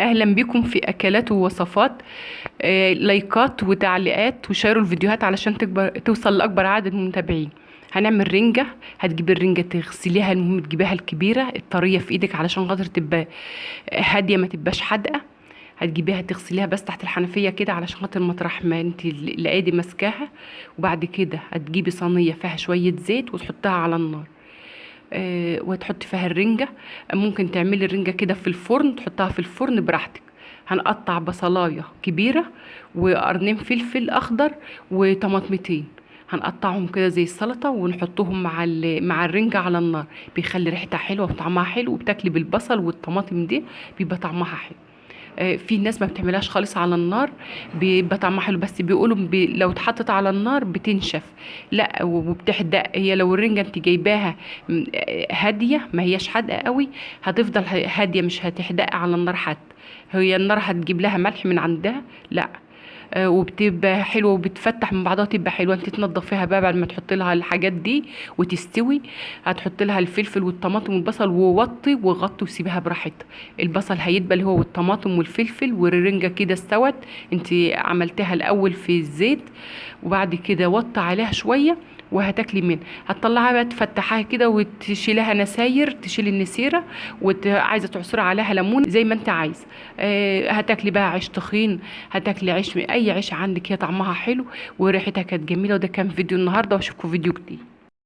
اهلا بكم في اكلات ووصفات. لايكات وتعليقات وشيروا الفيديوهات علشان تكبر، توصل لاكبر عدد من المتابعين. هنعمل رنجة. هتجيبي الرنجة تغسليها، المهم تجيبيها الكبيرة الطرية في ايدك علشان خاطر تبقى هادية ما تبقاش حادقة. هتجيبيها تغسليها بس تحت الحنفية كده علشان خاطر مطرح ما انت الايدي ماسكاها. وبعد كده هتجيبي صينية فيها شوية زيت وتحطها على النار، وتحطي فيها الرنجة. ممكن تعملي الرنجة كده في الفرن، تحطها في الفرن براحتك. هنقطع بصلاية كبيرة وقرنين فلفل أخضر وطماطمتين، هنقطعهم كده زي السلطة ونحطهم مع الرنجة على النار. بيخلي ريحتها حلوة وطعمها حلو، وبتاكلي بالبصل والطماطم دي بيبقى طعمها حلو. في ناس ما بتعملهاش خالص على النار، بيبقى طعمها حلو، بس بيقولوا لو اتحطت على النار بتنشف، لا وبتحدق. هي لو الرنجة انت جايباها هادية ما هياش حادقة قوي، هتفضل هادية مش هتحدق على النار حتى. هي النار هتجيب لها ملح من عندها، لا. وبتبقى حلوة وبتفتح من بعضها، تبقى حلوة. انت تنضفيها بقى بعد ما تحط لها الحاجات دي وتستوي. هتحط لها الفلفل والطماطم والبصل، ووطي وغطي وسيبيها براحتها. البصل هيدبل هو والطماطم والفلفل، والرنجه كده استوت. انت عملتها الاول في الزيت، وبعد كده وطي عليها شوية وهتاكلي منها. هتطلعها بقى تفتحها كده وتشيلها نساير، تشيل النسيره، وعايزه تعصري عليها ليمون زي ما انت عايزه. هتاكلي بقى عيش تخين، هتاكلي عيش، اي عيش عندك، هي طعمها حلو وريحتها كانت جميلة. وده كان فيديو النهارده، واشوفكم فيديو جديد.